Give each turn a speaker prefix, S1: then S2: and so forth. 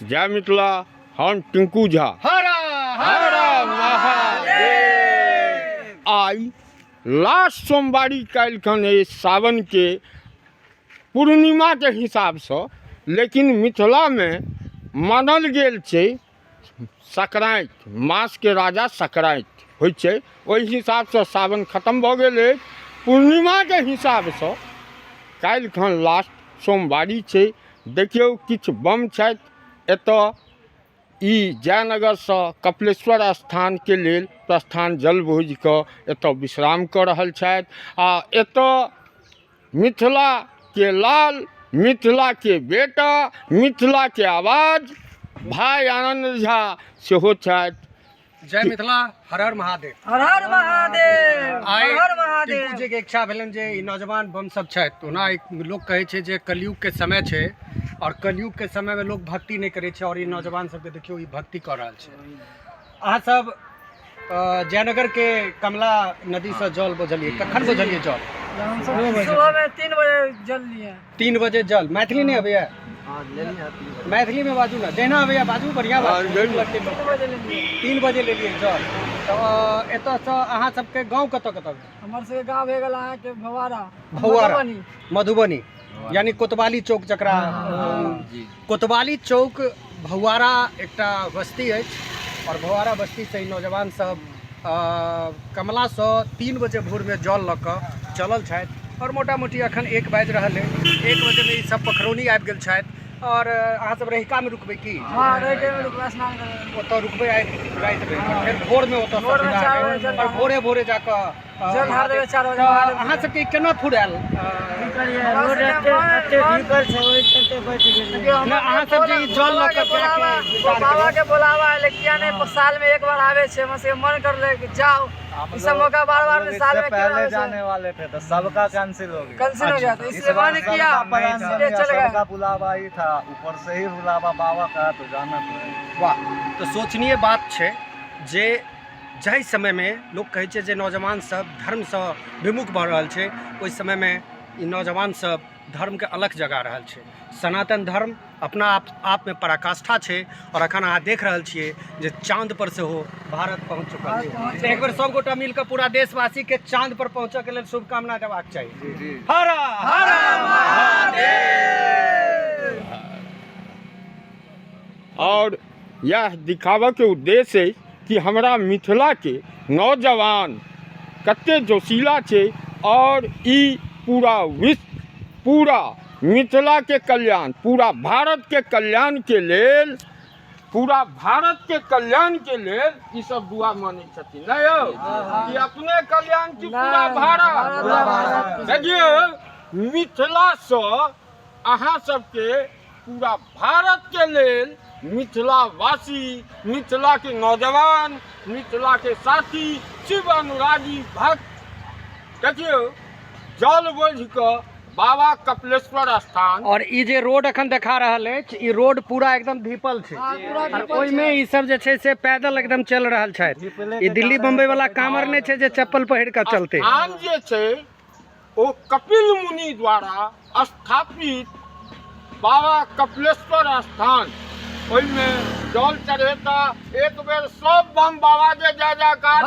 S1: जय मिथिला। हम टिंकू झा।
S2: हर हर महादेव।
S1: आइ लास्ट सोमवारी काल्हिखन अछि सावनके पूर्णिमाके हिसाबसँ, लेकिन मिथिलामे मानल गेल छै संक्रान्ति मासके राजा संक्रान्ति होइ छै, ओहि हिसाबसँ सावन खतम भऽ गेल अछि। पूर्णिमाके हिसाबसँ काल्हिखन लास्ट सोमवारी छै। देखियौ किछु बम छथि एतऽ, ई जयनगरसँ कपिलेश्वर स्थानके लेल प्रस्थान जल बोझि कऽ एतऽ विश्राम कऽ रहल छथि। आ एतऽ मिथिलाके लाल, मिथिलाके बेटा, मिथिलाके आवाज भाय आनन्द झा सेहो छथि।
S2: जय मिथिला, हर हर महादेव।
S3: हर हर महादेव।
S2: आइ
S3: हर हर महादेव।
S2: टिंकू जी के इच्छा भेलनि जे ई नौजवान बम सब छथि, ओना एक लोक कहै छै जे कलयुग के समय छै और कलयुग के समय में लोग भक्ति नहि करै छै, और ई नौजवान सबके देखियौ ई भक्ति कऽ रहल छै। अहाँ सब जयनगर के कमला नदी से जल बोझलियै, कखन बोझलियै जल?
S3: सुबह में 3 बजे जल लिए।
S2: 3 बजे जल। मैथिली नहीं अबैया? मैथिली में बाजू ना, जहिना अबैया बाजू, बढ़िया बाजू। 3 बजे लेलियै जल। तऽ एतऽसँ अहाँ सबके गाँव कतऽ कतऽ?
S3: हमर सबके गाँव भए गेल अहाँके भवारा।
S2: भवारा, मधुबनी, यानी कोतवाली चौक, जकरा कोतवाली चौक भवारा एकटा बस्ती अछि, और भवारा बस्तीसँ ई नौजवान सब कमलासँ 3 बजे भोरमे जल लऽ कऽ चलल छथि, और मोटा मोटी अखन 1 बाजि रहल है। 1 बजेमे ई सब पखरौनी आबि गेल छथि। और अहाँ सब रहिकामे रुकबै की?
S3: हँ, रहिकामे रुकबै, स्नान करबै।
S2: ओतऽ रुकबै आइ रातिमे, फेर भोरमे ओतऽ और भोरे भोरे जाकऽ
S3: जल ढार देबै 4 बजे।
S2: अहाँ सबके केना फुरायल? अहाँ सब जे ई जल लऽ कऽ
S3: बाबा के बोलावा एलै, किया नहीं साल में एक बार आबै छै, हमर सबके मन करलै कि जाओ, ई सब मौका बार बार में साल में
S4: पहले जाने वाले थे तो सबका कैंसिल हो गया,
S3: कैंसिल हो गया, तो इसलिए मन किया इसलिए चल गए।
S4: सबका बुलावा ही था, ऊपर से ही बुलावा बाबा का, तो जाना तो है।
S2: वाह, तो सोचनीय बात छै जे जाहि समयमे लोक कहै छै जे नौजवान सब धर्मसँ विमुख भऽ रहल छै, ओहि समयमे ई नौजवान सब धर्मके अलख जगा रहल छै। सनातन धर्म अपना आपमे पराकाष्ठा छै, और अखन अहाँ देख रहल छियै जे चाँद पर सेहो भारत पहुँच चुकल छै। एक बेर सब गोटा मिलके पूरा देशवासीके चाँद पर पहुँचऽके लेल शुभकामना देबाक चाही। हर हर महादेव।
S1: और यह दिखाबऽके उद्देश्य अछि कि हमरा मिथिलाके नौजवान कते जोशीला छै, और ई पूरा विश्व, पूरा मिथिलाके कल्याण, पूरा भारतके कल्याणके लेल, पूरा भारतके कल्याणके लेल ई सब दुआ मानै छथिन। नहि यौ, कि अपने कल्याण की पूरा भारत? देखियौ, मिथिलासँ अहाँ सबके पूरा भारत के लेल मिथिलावासी, मिथिला के नौजवान, मिथिला के साथी, शिव अनुरागी भक्त, देखियौ जल बोझि कऽ बाबा कपिलेश्वर स्थान।
S2: और ई जे रोड अखन देखा रहल अछि, ई रोड पूरा एकदम धीपल छै, और ओहिमे ई सब जे छै से पैदल एकदम चलि रहल छथि। ई दिल्ली बम्बई वाला कामर नहि छै जे चप्पल पहिर कऽ चलते।
S1: स्थान जे छै ओ कपिल मुनि द्वारा स्थापित बाबा कपिलेश्वर स्थान, ओहिमे जल चढ़ेता। एक बेर सब बम बाबा के जय जयकार।